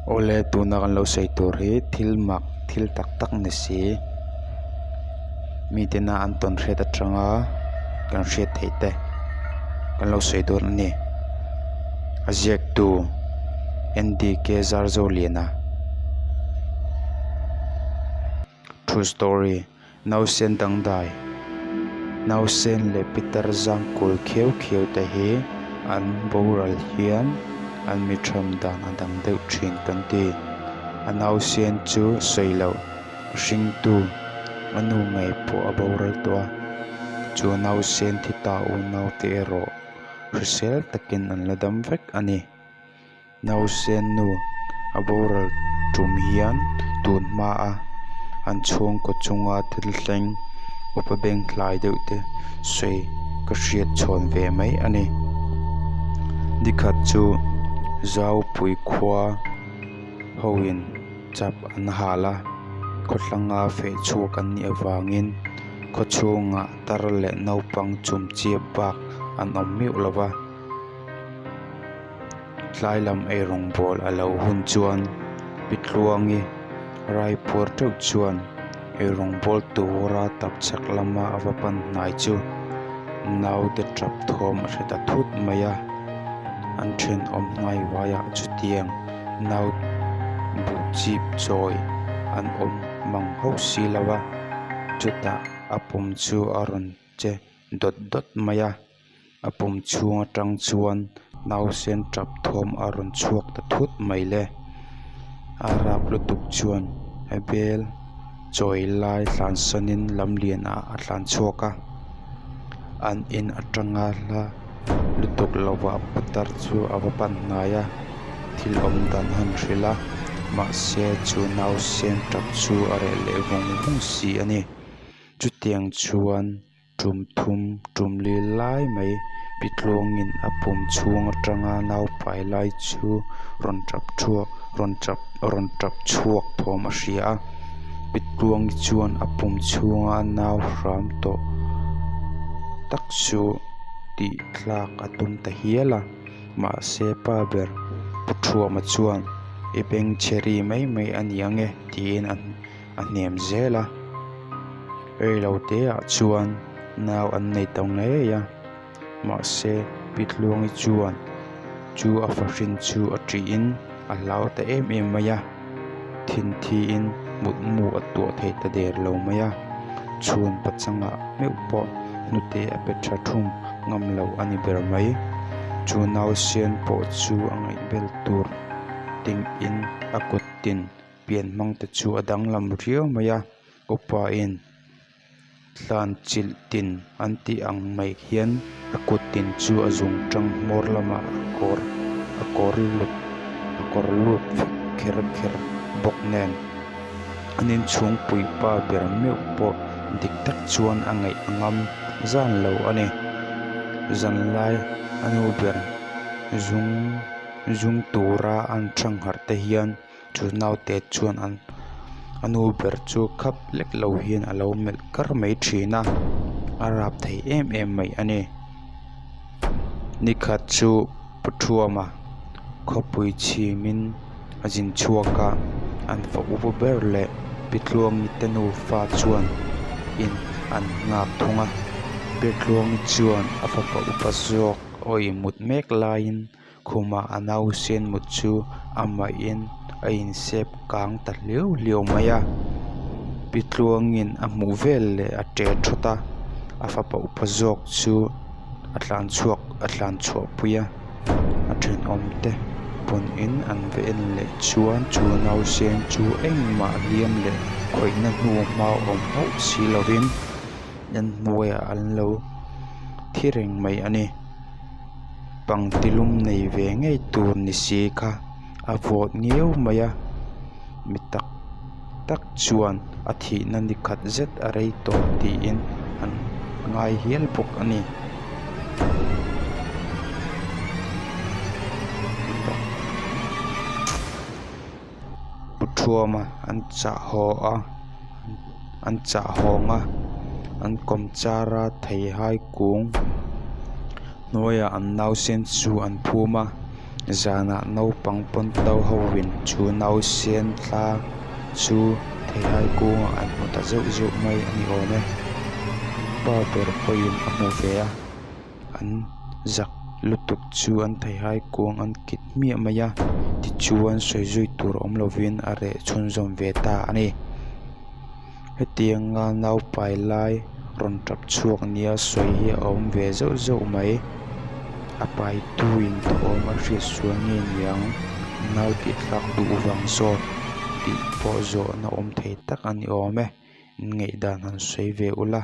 Awle tuna kan lo sawi tur hi thil mak thil tak tak ni si mitena an tawn hriat atanga kan hriat theih te kan lo sawi dawn a ni a ziaktu N D K Zarzoliana True story Nausen dangdai Nausen leh pitar zang kul khiau khiau te hi an boral hian an mi tham dan a dang deuh thin kan ti. A nausen chu sawi loh a hringtu a nu ngei pawh a boral tawh a, chu nausen thi ta unau te erawh hrisel takin an la dam vek a ni. Nausen nu a boral tum hian tun hmaa an chhungkaw chunga thil thleng upa beng hlai deuh te sawi ka hriat chhawn ve mai a ni. Nikhat chu Zaupui khua hoin chap an hal a, khawthlanga feh chhuak an nih avangin khaw chhungah tar leh naupang chumchiap bak an awm meuh lo va. Tlai lam eirawng bawl a lo hun chuan Pi Tluangi raipuar teuh chuan eirawng bawl tura tap chhak lama a va pan hnai chu naute tap thawm a hre ta thut mai a, an thenawm hnai vaiah chutiang nau buh chip chawi an awm mang hauh si lo a, chutah a pum chu a rawn che dawt dawt mai a. A pum chhung atang chuan nausen tap thawm a rawn chhuak ta thut mai le. A rap lutuk chuan a bel chawi lai tlan sanin lam lianah a tlan chhuak a. An in atanga hla lutuk lovah putar chu a va pan hnai a, thil awm dan a han hrilh a, mahse chu nausen tap chu a reh leh vawng vawng si a ni. Chutiang chuan. Tum thum tum li lai mai pi tluangin a pum chhung atanga nau pai lai chu rawn tap thuak rawn tap rawn tap chhuak thawm a hria a pi tluangi chuan a pum chhunga nau hram tawh tak chu tih tlak a tum ta hial a mahse pa ber pu thuama chuan i beng chhe ri mai mai a ni ang e tiin a a hnem zel a rei lo te ah chuan nau an nei ta ngei a mahse pi tluangi chuan chu a fahrin chu a ṭih in a hlau ta em em mai a thinthi in mutmu a tuah thei ta der lo mai a chhun pachangah meuh pawh hnute a pe tha thung ngam lo a ni ber mai chu nausen pawh chu a ngaihbel tur ting in a kut tin. Pian hmang te chu a danglam riau mai a upa in tlan chilh tin an tih ang mai hian a kut tin chu a zung tang hmawr lamah a kawr a kawr lut a kawr lut vek kher kher bawk nen an inchhungpui pa ber meuh pawh dik tak chuan a ngaih a ngam zan lo a ni zanlai a nu ber zung zung tura an thangharh te hian. Chu naute chuan an a nu ber chu khap lek lo hian a lo melh kar mai thin a a rap thei em em mai a ni. Nikhat chu Pu Thuama khawpui chhimin a zin chhuak a an fa upa ber leh Pi Tluangi te nufa chuan in an nghak thung a Pi Tluangi chuan a fapa upa zawk awih mut mek laiin. Khumah a nausen mut chu amahin a insep kang ta hliau hliau mai a pi tluangin a hmuh vel leh a ṭe thawt a a fapa upa zawk chu a tlan chhuak a tlan chhuah pui a a thenawm te pawn in an va en leh chuan chu nausen chu engmah hliam leh khawihna hnu hma awm hauh si lovin an hnuaiah an lo thi reng mai a ni. Pangtilum nei ve ngei tur ni si kha a vawt ngiau mai a mi tak tak chuan a thihna ni khat zet a rei tawh tiin an ngai hial bawk a ni. Pu Thuama an chah haw a an chah hawng a an kawm char a theihai kung hnuaiah an nausen chu an phum a. Zanah naupang pawnto hoin chu nausen tla chu theihai kungah an hmu ta zeuh zeuh mai a ni awm e. An pa ber pawhin a hmu ve a, an zak lutuk chu an theihai kung an kit hmiah mai a, tichuan sawi zui tur awm lovin a reh chhunzawm ve ta a ni. Hetianga naupai lai rawn tap chhuak nia sawi hi a awm ve zeuh zeuh mai. A paituin thawm a hriat sual nge niang, nau tih thlak duh vang zawk tih pawh zawhna awm thei tak a ni awm e. Inngaihdan han sawi ve ula.